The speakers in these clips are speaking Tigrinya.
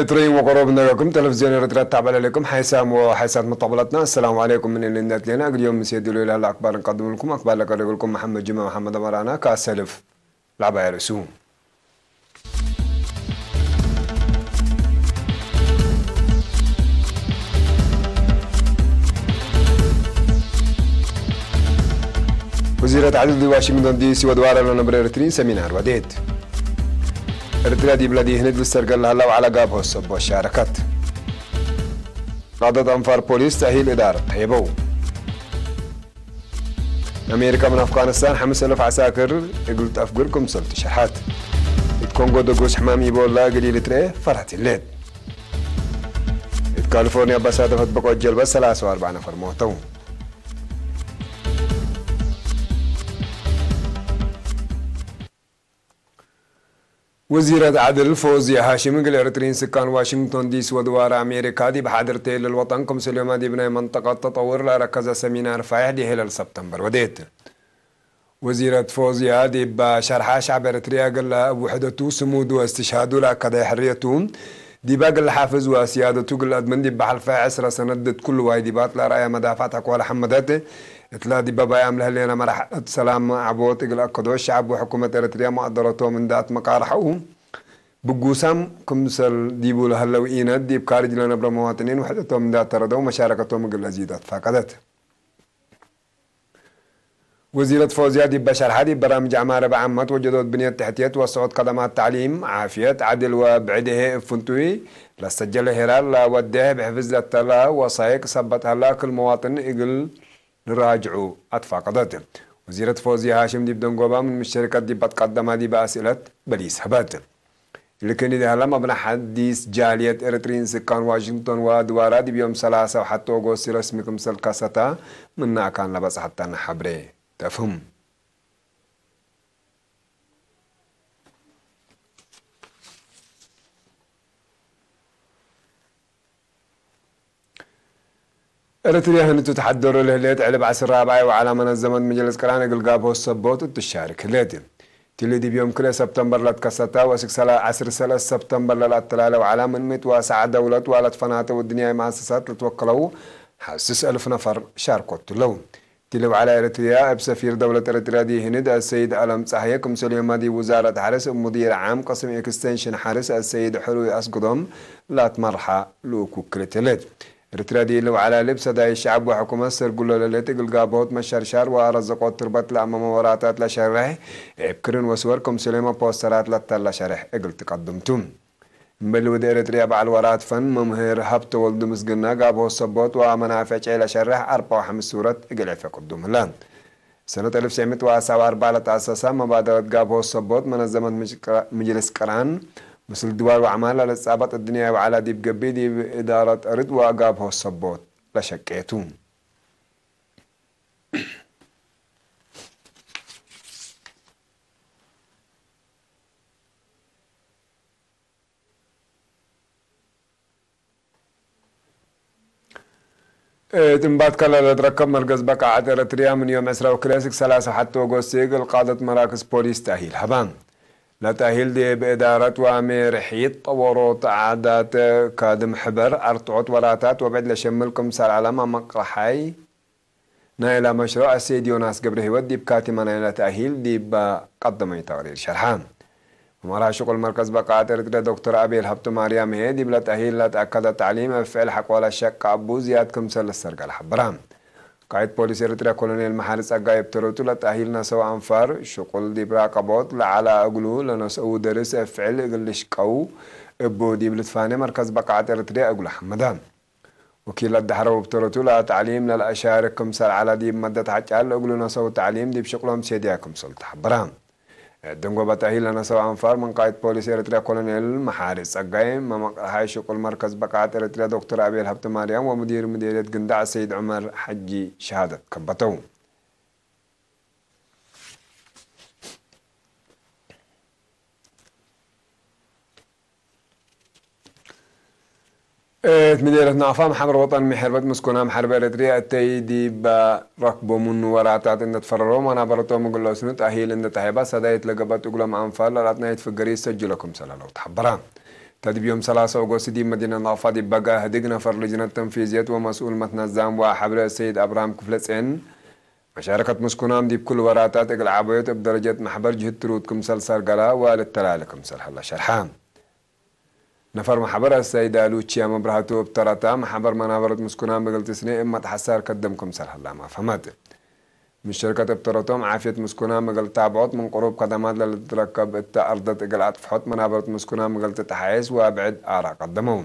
ትረይን ወቆሮብ ነገኩም ቴሌቪዝዮን ኤርትራ ተባለለኩም ሓይሳም ወሓይሳት መጣበላትና። ኣሰላሙ ዓለይኩም። ምን ልነት ሌና ግዲዮም ምስ የድሉ ኢላላ ኣክባር እንቀድምልኩም። ኣክባር ለቀደግልኩም መሓመድ ጅማ መሓመድ ኣማራና ካሰልፍ ላዕባይ ርእሱ። ወዚረት ዓድል ዋሽንግቶን ዲሲ ወድዋረ ለነብረ ኤርትሪን ሰሚናር ወዴት ኤርትራ ዲብላ ዲህንድ ልሰርገል ላሃላ ወዓላ ጋብ ሆሰቦ ሻረከት። ቃደት ኣንፋር ፖሊስ ተሂል እዳር ተየበው። ኣሜሪካ ምን ኣፍጋኒስታን ሓምስ ኣልፍ ዓሳክር እግል ጠፍግር ክምሰል ትሸርሓት። እት ኮንጎ ደጎስ ሕማም ኢቦላ እግል ኢልትረ ፈራት ይለት። እት ካሊፎርኒያ ባሳተፈት በቆት ጀልባ ሰላሳ ወኣርባዕ ነፈር ሞተው። ወዚረት ዓድል ፎዚያ ሃሽም እግል ኤርትሪን ስካን ዋሽንግቶን ዲሲ ወድዋር ኣሜሪካ ዲብ ሓድር ተይልል ወጠን ክምስል ዮማ ዲብ ናይ መንጠቀት ተጠውር ለረከዘ ሰሚናር ፋይሕ ዲሄለል ሰብተምበር ወዴት። ወዚረት ፎዚያ ዲባ ሸርሓ ሻዕብ ኤርትሪያ ገላ እብ ውሕደቱ ስሙድ ወእስትሽሃዱ ለኣከደ ሕርየቱ ዲባ ግል ሓፍዝ ወእስያደቱ ግል ኣድምን ዲባ ሓልፋ ዕስራ ሰነት ድት ኩሉ ዋይ ዲባት ለረኣያ መዳፋት ኣኳለ ሓመደት እትላ ዲባ ባያም ለህሌና መራሕት ሰላም ዓቦት እግል ኣከዶ ሻዕብ ወሕኩመት ኤርትሪያ መኣደረቶም እንዳት መቃርሐኡ ብጉሳም ክምሰል ዲቡ ለህለው ኢነት ዲብ ካርጅ ለነብረ መዋጥኒን ውሕደቶም እንዳተረደው መሻረከቶም እግል ኣዚዳት ፋቀደት። ወዚረት ፎዚያ ዲበ ሸርሓ ዲብ በራምጅ ኣማረ ብዓመት ወጀዶት ብንየት ትሕትየት ወሰዖት ከደማት ተዕሊም፣ ዓፍየት፣ ዓድል ወብዕድሄ እፍንቱይ ለሰጀለ ሄራር ለወደህ ብሕፍዝ ለተላ ወሳይቅ ሰበት ሀላ ክል መዋጥን እግል ንራጅዑ ኣትፋቀደት። ወዚረት ፎዚያ ሃሽም ዲብ ደንጎባ ምን ምሸሪከት ዲብ ኣትቀደማ ዲበ ኣስእለት በሊስ ህበት። ልክኒ ደህላ መብና ሓዲስ ጃልየት ኤርትሪን ስካን ዋሽንግቶን ወድዋራ ዲብ ዮም ሰላሳ ወሓተ ኦጎስት ረስሚ ክምሰል ከሰታ ምና ኣካን ለበጽሐታና ሓብሬ ተፍህም። ኤርትርያ ህንቱ ተሓደሮ ለህሌት ዕልብ ዓስር ራብዓይ ወዓላ መነዘመት መጀለስ ቅራን እግል ጋብሆ ሰቦት እትሻርክ ህሌት። ትሊ ዲብ ዮም ክልኤ ሰብተምበር ለትከሰታ ወስክ ሰላ ዓስር ሰለስ ሰብተምበር ለላተላለ ወዓላ ምን ሚት ዋሳዓ ደውለት ዋለት ፈናተ ወድንያይ መኣሰሳት ለትወከለው ሓስስ እልፍ ነፈር ሻርኮት ለው። ቲ ልውዓላ ኤርትርያ እብ ሰፊር ደውለት ኤርትርያ ዲ ህንድ ኣሰይድ ኣለም ጻህየ ክምሰል ዮማ ዲ ውዛረት ሓርስ እብ ሙዲር ዓም ቅስም ኤክስቴንሽን ሓርስ ኣሰይድ ሕሩይ ኣስግዶም ላትመርሓ ልኡክ ውክልት ህለት። ኤርትርያ ዲ ልውዓላ ልብ ሰዳይ ሸዓብ ወሕኩመት ሰርጉሎ ለለት እግል ጋብሆት መሸርሻር ወኣረዘቆት ትርበት ለኣመመ ወራታት ለሸርሕ እብ ክርን ወስወር ክምሰል ዮማ ፖስተራት ለተላ ሸርሕ እግል ትቀድምቱ። እምበል ወድ ኤረትርያ በዓል ወራት ፈን መምህር ሃብተ ወልዱ ምስግና ጋብሆ ሰቦት ወመናፍዕ ጨይለ ሸርሕ ኣርባ ወሓምስ ሱረት እግል ዕፈ ቅዱም ህላ። ሰነት እልፍ ሸምት ወኣሳብ ኣርባ ለተኣሰሳ መባደረት ጋብሆ ሰቦት መነዘመት ምጅልስ ቅራን ምስል ድዋር ወዓማል ለለጻበጥ እድንያ ወዓላ ዲብ ገቢ ዲብ እዳረት እርድ ወጋብሆ ሰቦት ለሸቄቱ። ትንባት ከለለ ትረከብ መርገዝ በቃዓት ኤረትርያ ምን ዮም ዕስራ ወክልኤ እስክ ሰላሳ ወሓተ ወጎስቲ እግል ቃደት መራክዝ ፖሊስ ተእሂል ሀባ። ለተእሂል ዲብ እዳረት ወአሜር ሒጥ ጠወሮት ዓዳት ካድም ሕበር ኣርትዖት ወራታት ወብዕድ ለሸምል ክምሳል ዓላማ መቅረሓይ ናይላ መሽሮዕ ኣሰይድ ዮናስ ገብረሂወት ዲብ ካቲማ ናይላ ተእሂል ዲብ ቀደመይ ተቅሪር ሸርሓ። መምራ ሽቁል መርከዝ በቃዓት ኤርትርያ ዶክተር ኣቤል ሃብተማርያም ህየ ዲብላ ተእሂል ላተኣከደ ተዕሊም ኣብ ፍዕል ሓቆላ ሸቅ ኣቡ ዝያድ ክምሰል ለሰርጋል ሓበራ። ቃይድ ፖሊስ ኤርትርያ ኮሎኔል መሓሪ ጸጋይ እብ ተረቱ ለተእሂል ነሰው ኣንፋር ሽቁል ዲብ ራቀቦት ለዓላ እግሉ ለነሰኡ ደርስ ኣብ ፍዕል እግል ልሽቀው እቡ ዲብ ልትፋነ መርከዝ በቃዓት ኤርትርያ እግሉ ሓመዳ። ወኪል ለዳሕረው እብ ተረቱ ለተዕሊም ለልአሻርክ ክምሰል ዓላ ዲብ መደት ሓጫል እግሉ ነሰው ተዕሊም ዲብ ሽቅሎም ሴድያ ክምሰል ተሓበራ። እድንጎ በታሂ ለነሰው ኣንፋር ምን ቃይድ ፖሊስ ኤርትርያ ኮሎኔል መሓሪ ጸጋይ መመቅርሓይ ሽቁል መርከዝ በቃዓት ኤርትርያ ዶክተር ኣቤል ሃብተማርያም ወሙዲር ሙዲርየት ግንዳዕ ሰይድ ዑመር ሓጂ ሸሃደት ከበተው። እት ምዴረት ናቕፋ ማሕበር ወጠን ምሕርበት ምስኩና ማሕርበ ኤረትርያ እተይ ዲባ ረክቦ ምኑ ወራታት እንደተፈረሮ መናበረቶም እግለስኑ ጣሂል እንደተሄባ ሰዳይት ለገበት እግሎም ኣንፋል ለላጥናይት ፍገሪ ይሰጅሎ ክምሰል ኣለው ተሓበራ። እተ ለድብ ዮም ሰላሳ ኦጎስት ዲብ መዲነት ናቕፋ ዲብ በጋ ህድግ ነፈር ልጅነት ተንፊዝየት ወመስኡል መትነዛም ወሓብረ ሰይድ ኣብርሃም ክፍለጼን መሻረከት ምስኩናም ዲብ ኩሉ ወራታት እግል ዓቦየት እብ ደረጀት ማሕበር ጅህድ ትሩት ክምሰል ሰርገላ ወልተላለ ክምሰል ሀላ ሸርሓ። ነፈር ማሕበር ኣሳይዳ ሉቺያ መብራህቱ እብ ተረታ፣ ማሕበር መናበረት ምስኩናም እግል ትስኔ እብ መትሓሳር ከደም ክምሰል ሀላማ ፈመት። ምሽርከት እብ ተረቶም ዓፍየት ምስኩናም እግል ታብዖት ምን ቅሩብ ከደማት ለልትረከብ እተ ኣርደት እግል ኣጥፍሖት መናበረት ምስኩናም እግል ትተሓየስ ወብዕድ ኣራ ቀደመው።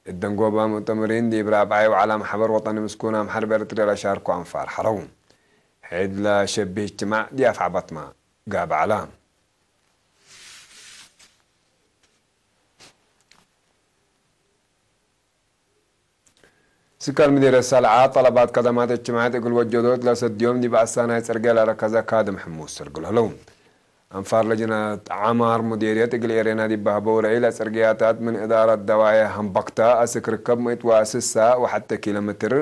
እደንጎባ ሙእተምሪን ዲብ ራብዓይ ወዓላ ማሕበር ወጠኒ ምስኩናም ሐርብ ኤርትርያ ለሻርኮ ኣንፋር ሐረው። ሒድ ለሸብህ እጅትማዕ ዲያፍ ዓባትማ ጋብ ዓላ። ስካን ምዴርየት ሰልዓ ጠለባት ከደማት እጅትማዕት እግል ወጀዶት ለሰድዮም ዲብ ኣሳናይ ጽርግያ ለረከዘ ካድም ሕሙስ ስርግል ህለው። ኣንፋር ለጅነት ዓማር ሙዴርየት እግል ኤሬና ዲብ በህበው ረአይ ለጽርግያታት ምን እዳረት ደዋየ ሀምበክታ ኣስክ ርከብ ምእት ወስሳ ወሐተ ኪሎ ሜትር፣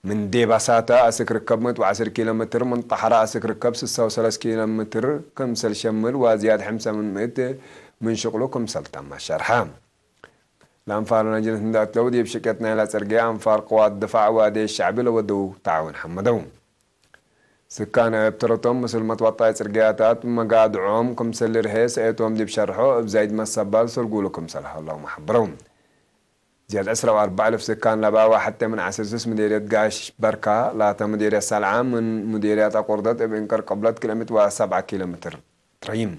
ምን ዴባሳታ ኣስክ ርከብ ምእት ወዐስር ኪሎ ሜትር፣ ምን ጣሕራ ኣስክ ርከብ ስሳ ወሰለስ ኪሎ ሜትር ክምሰል ሸምል ወዝያድ ሕምሳ ምን ምእት ምን ሽቅሉ ክምሰል ተማ ሸርሓ። ለአንፋር ለነጅነት እንዳትለው ዲብ ሽቄት ናይላ ጽርግያ ኣንፋር ቅዋት ድፋዕ ወአደይ ሸዕቢ ለወደው ተዓውን ሐመደው። ስካን እብ ተረቶም ምስል መትዋጣይ ጽርግያታት መጋድዖም ክምሰል ልርሄ ሰኤቶም ዲብ ሸርሖ እብ ዛይድ መሰባል ስርጉሉ ክምሰል ሀለው መሐብረው። ዝያድ ዕስራ ወአርባዕ እልፍ ስካን ለባዋ ሐተ ምን ዓስር ስስ ምዴርየት ጋሽ በርካ ላተ ምዴርየት ሰልዓ ምን ምዴርያት ኣቆርደት እብ እንቅር ቅብለት ክልኤ ምእት ወሰብዓ ኪሎ ሜትር ትረይም።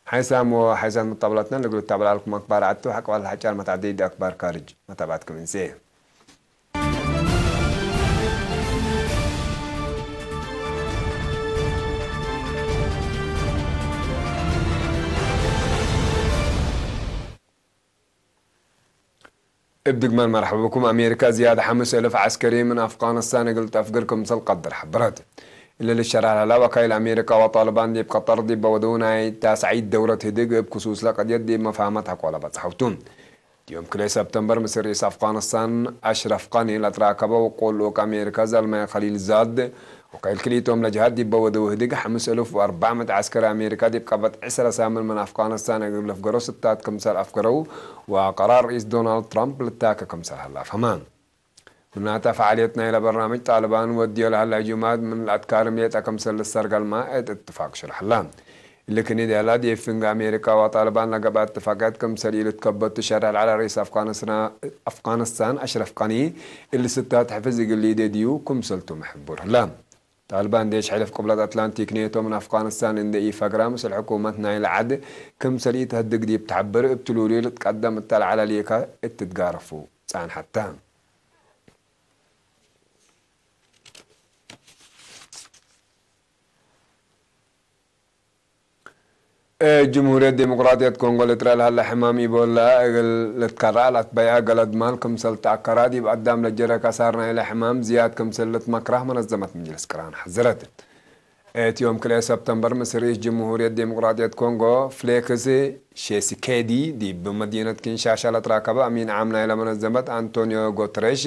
ሓይሳም ወሓይሳት መጣብላትና ንግሉ ታብላልኩም ኣክባር ዓቱ ሓቅባል ሓጫር መታዕደይ ኣክባር ካርጅ መታባት ክምንሴ። እብ ድግማን መርሐብኩም። ኣሜሪካ ዝያድ ሓምስ እልፍ ዓስከሪ ምን ኣፍጋኒስታን እግል ጠፍግር ክምሰል ቀድር ሐበረት። እለ ልሸራህ ለላ ወካይል ኣሜሪካ ወጣልባን ዲብ ቀጠር ዲብ በወደው ናይ ታስዓይት ደውረት ህድግ እብ ክሱስ ለቀድየት ዲብ መፋህመት ሐቆላ በጽሐውቱ። ዮም ክልኤ ሰብተምበር ምስ ርኢስ ኣፍጋኒስታን ኣሽረፍ ቃኒ ለትራከበ ወቆል ልኡክ ኣሜሪካ ዘልማይ ኸሊል ዛድ ወካይል ክልኢቶም ለጅሃድ ዲበ ወደው ህድግ ሓምስ እልፍ ወአርባዕ ምእት ዓስከሪ ኣሜሪካ ዲብ ቀበት ዕስራ ሳምን ምን ኣፍጋኒስታን እግል ልፍገሮ ስታት ክምሰል ኣፍገረው ወቀራር ርኢስ ዶናልድ ትራምፕ ልታከ ክምሰል ሀላ ፈማ። ምናተ ፈዓልየት ናይለ በርናምጅ ጣልባን ወድዮ ለሀላ ህጁማት ምን ለአትካርም ሌጠ ክምሰል ልሰርገልማ እት እትፋቅ ሽርሐላ። እሊ ክኒ ደላ ዲብ ፍንግ ኣሜሪካ ወጣልባን ለገብአ እትፋቅየት ክምሰል ኢልትከበድ ትሸርሕ ለዐለ ርኢስ ኣፍጋኒስታን ኣሽረፍ ቃኒ፣ እሊ ስታት ሕፍዝ እግል ሊዴ ዲዩ ክምሰልቱ መሕቡር ህላ። ጣልባን ዴሽ ሕልፍ ቅብለት ኣትላንቲክ ኔቶ ምን ኣፍጋኒስታን እንዴ ኢፈግራ ምስል ሕኩመት ናይለ ዐድ ክምሰል ኢተህድግ ዲብ ተሐብር እብ ትሉልዩ ልትቀደም እተ ለዐለ ሊካ እትትጋረፉ ጸንሐታ። እ፣ ጅምሁርየት ዴሞቅራጥየት ኮንጎ ልጥረ ለሀለ ሕማም ኢቦላ እግል ልትከራእ ለትበይዐ ገለድ ማል ክምሰል ተአከራ፣ ዲብ አዳም ለጀረ ከሳር ናይለ ሕማም ዝያድ ክምሰል ልትመክራህ መነዘመት ምጅልስ ቅራን ሐዘረት። እቲ ዮም ክልኤ ሰብተምበር፣ ምስ ርኢስ ጅምሁርየት ዴሞቅራጥየት ኮንጎ ፍሌክስ ሼሲኬዲ ዲብ መዲነት ኪንሻሻ ለትራከበ አሚን ዓም ናይለ መነዘመት አንቶኒዮ ጎተሬሽ፣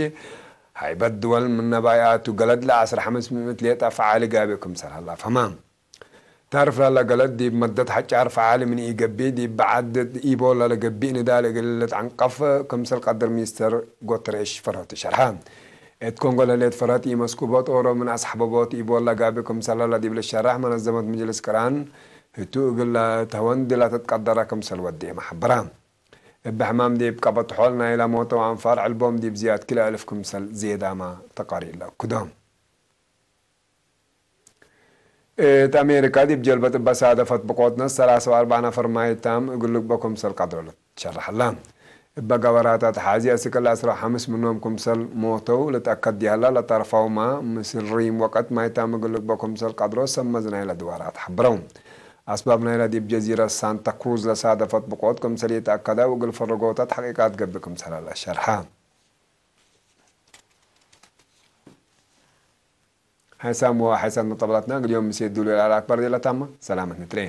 ሃይበት ድወል ምነ ባይአቱ ገለድ ለዐስር ሐምስ ምእት ሌጠ ፈዓሊ ጋብእ ክምሰል ሀላ ፈማ። ታርፍ ላለ ገለድ ዲብ መደት ሐጫር ፈዓሊ ምን ኢገብእ፣ ዲብ በዓድ ኢቦላ ለገብእ ንዳል እግል ልትዐንቀፍ ክምሰል ቀድር ሚስተር ጎተሬሽ ፈረቱ ሸርሐ። እት ኮንጎ ለህሌት ፈረት ኢመስኩቦት ኦሮ ምን አስሐበቦት ኢቦላ ጋብእ ክምሰል ሀላ ዲብ ልሸራሕ መነዘመት ምጅልስ ቅራን ህቱ እግል ለተወንድ ለትትቀደረ ክምሰል ወዴ መሐበራ። እብ ሕማም ዲብ ቀበት ሖል ናይላ ሞተው አንፋር ዕልቦም ዲብ ዝያድ ክልኤ እልፍ ክምሰል ዜዳማ ተቃሪለ ኩዶም። እት አሜሪካ ዲብ ጀልበት እበ ሳደፈት ብቆት ነስ ሰላሳ ወአርባዕ ነፈር ማይታም እግል ልግበእ ክምሰል ቀድሮ ልትሸረሐላ። እበ ገበራታት ሓዚ አስክ እለ ዐስራ ወሐምስ ምኖም ክምሰል ሞተው ልትአከድ ዲሀላ ለተርፈውማ ምስል ሪም ወቀት ማይታም እግል ልግበእ ክምሰል ቀድሮ ሰብ መዝናይ ለድዋራት ሐብረው። አስባብ ናይለ ዲብ ጀዚረት ሳንታ ክሩዝ ለሳደፈት ብቆት ክምሰል ኢተአከደ ወእግል ፈረጎታት ሐቂቃት ገብእ ክምሰል ለሸርሐ። ሓይሳም ወሓይሳት መጠብላትና እግል ዮም ምሴ ዱሉ ለአክባር ዴላ ታማ ሰላመት ንትሬ።